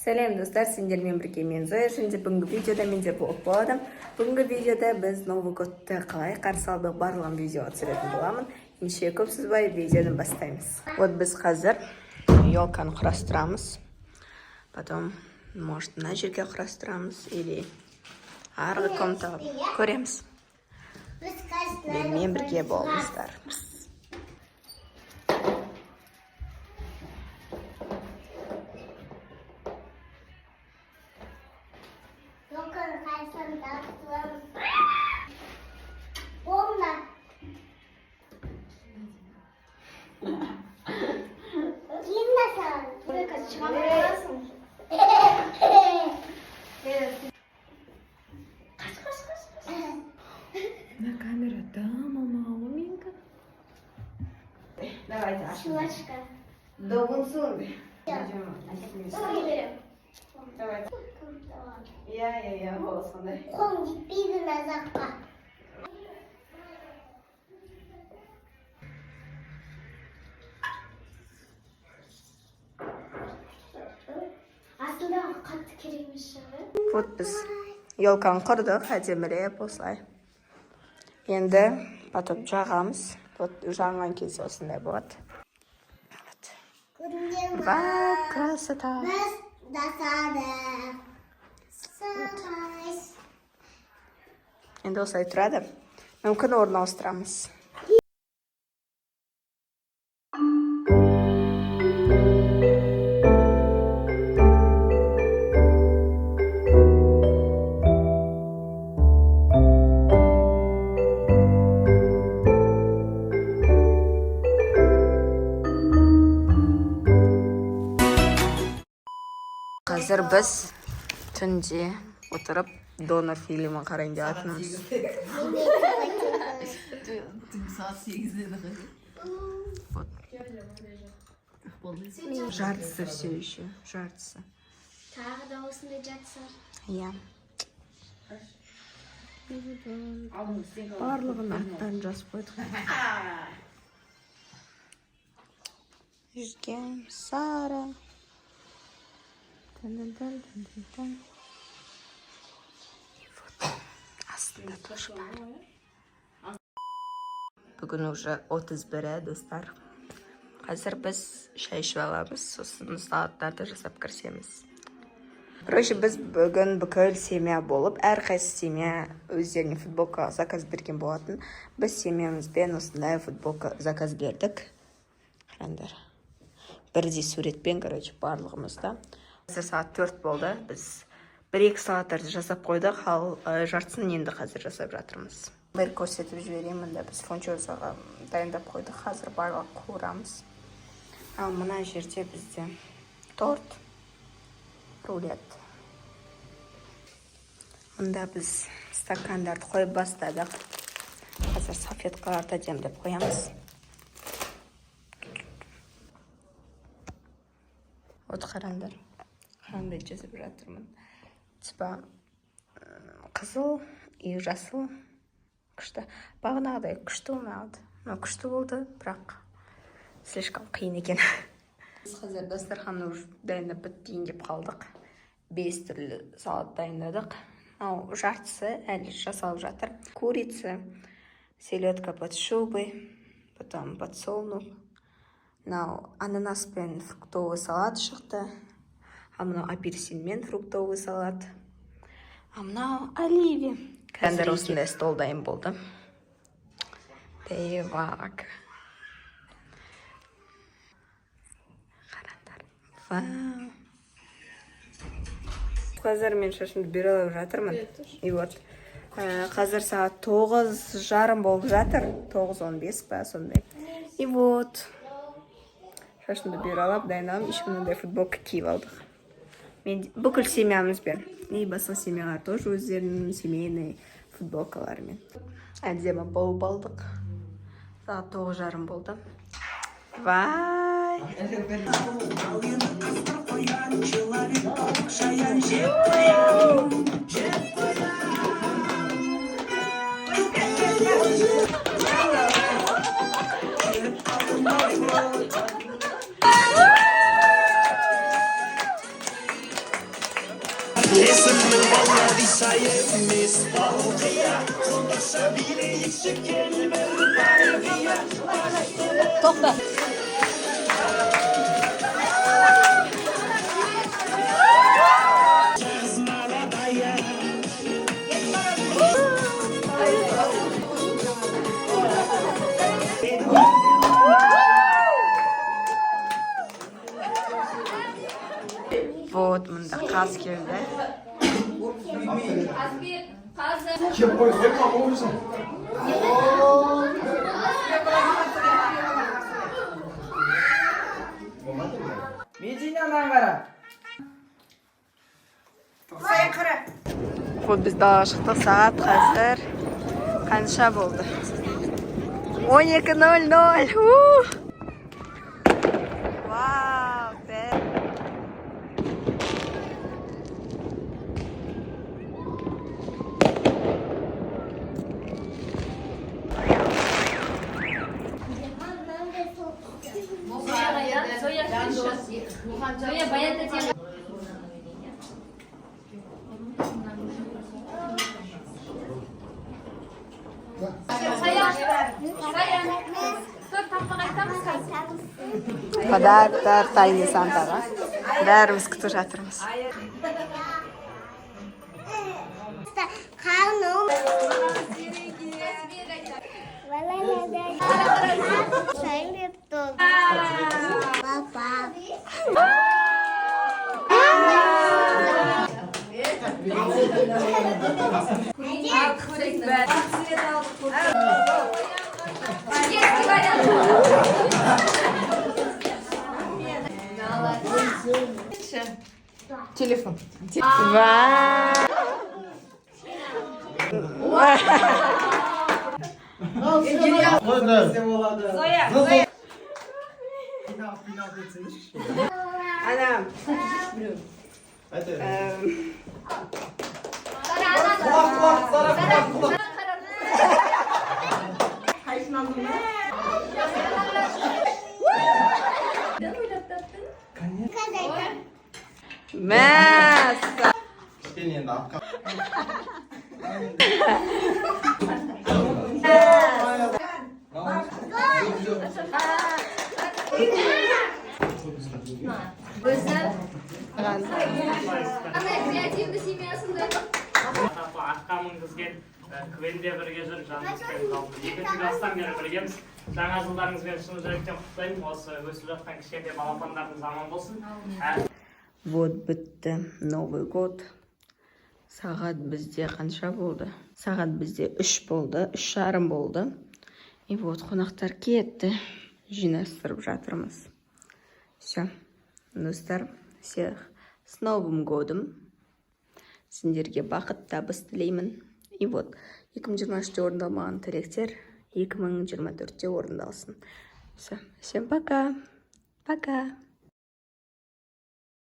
Сәлем, достар! Сендермен бірге мен, Зоя, және де бүгінгі видеода менде влог болады. Бүгінгі видеода біз Новый годты қалай қарсы алдық, барлығын видеоға түсіретін боламын. Ендеше көп созбай видеоны бастаймыз. Вот біз қазір елканы құрастырамыз. Потом, может, мына жерге құрастырамыз или арғы комнатаға, көреміз. Біз қазір Менімен бірге болыңыздар. Елканы қайсысын тартыламыз. Болма. Кейін де саған. Қаш, қаш, қаш, қаш. На камера да, мама, менікі. Давайте. Шулашка. Добынсун. Ой, Давай. Иә, иә, иә, голос сондай. Қолың жетпейді мына жаққа. Астындағы қатты керек емес шығар. Вот біз елканы құрдық әдемілеп осылай. Енді потом жағамыз. Вот жанған кезде осындай болады. Вот. Көрінген. Вау, красота! Біз жасадық. Сағаш. Енді осылай тұрады. Мүмкін, орын ауыстырамыз. Қазір біз түнде отырып «Донор» фильмін қарайын деп жатырмыз. Түнгі сағат 8-де де. Вот. Жартысы все еще, жартысы. Тағы да осындай жатса. Иә. Барлығын аттарын жазып қойдық. Жүзген Сара. Тын-тын-тын-тын-тын. И вот астында тоже бар. Бүгін уже 31-і, достар. Қазір біз шай ішіп аламыз, сосын салаттарды жасап кірісеміз. Короче, біз бүгін бүкіл семья болып, әрқайсы семья өздеріне футболка заказ берген болатын. Біз семьямызбен осындай футболка заказ бердік. Қараңдар. Бірдей суретпен, короче, барлығымызда. Қазір сағат 4 болды. Біз бір екі салаттарды жасап қойдық, ал жартысын енді қазір жасап жатырмыз. Бір көрсетіп жіберемін да, біз фунчозаға дайындап қойдық, қазір барлығын қуырамыз. Ал мына жерде бізде торт, рулет. Мында біз стакандарды қойып бастадық. Қазір салфеткаларды әдемілеп қоямыз. Вот қараңдар, қандай жасап жатырмын. Типа қызыл и жасыл күшті. Бағанағыдай күшті болмады. Мынау күшті болды, бірақ слишком қиын екен. Біз қазір дастарханды уже дайындап бітейін деп қалдық. Бес түрлі салат дайындадық. Мынау жартысы әлі жасалып жатыр. Курица, селедка под шубой, потом подсолнух. Мынау ананас пен фруктовый салат шықты. Ал мынау апельсин мен фруктовый салат. А мынау оливье. Қазір осындай стол дайын болды. Девак. Қараңдар. Вау. Қазір мен шашымды бюролап жатырмын. И вот қазір сағат 9:30 болып жатыр. 9:15 па, сондай. И вот шашымды бюролап дайындаламын. Еще мынандай футболка киіп алдық. Мен бүкіл семьямызбен. И басқа семьялар тоже өздерінің семейный футболкаларымен. Әдемі болып алдық. Сағат 9:30 болды. Вай! Есімің Балнадиша емес, Балқия. Қолдаша билейікші, кел бір балқия. Тоқта. Жаз молодая. Вот, мында қаз келді. Кеп қой, қойма, қойсын. Медина, маған қара. Вот, біз далаға шықтық. Сағат қазір қанша болды? 12:00. Вау! Мынандай сол. Зоя, Зоя, Баян тәте. Саян, тұр, тақпақ айтамыз қазір. Подарктар тайный Сантаға. Бәріміз күтіп жатырмыз. Қарным. Сайын Папа. Детский вариант. Телефон. Вау! Зоя. Ана. Құлақ, құлақ, Сара, құлақ, құлақ. Қайсысын алдың ба? Ойлап таптың? Мәссаған! Кішкене енді атқа. Өзі қандай креативный семьясында. Атапа атқа мінгізген, КВНде бірге жүріп, Жандоспен жалпы екінші класстан бері біргеміз. Жаңа жылдарыңызбен шын жүректен құттықтаймын. Осы өсіп жатқан кішкентай балапандарыңыз аман болсын. Вот, бітті Новый год. Сағат бізде қанша болды? Сағат бізде 3 болды, 3:30 болды. И вот, қонақтар кетті. Жинастырып жатырмыз. Все. Достар, всех с Новым годом! Сендерге бақыт, табыс тілеймін. И вот, 2023-те орындалмаған тілектер 2024-те орындалсын. Все, всем пока. Пока.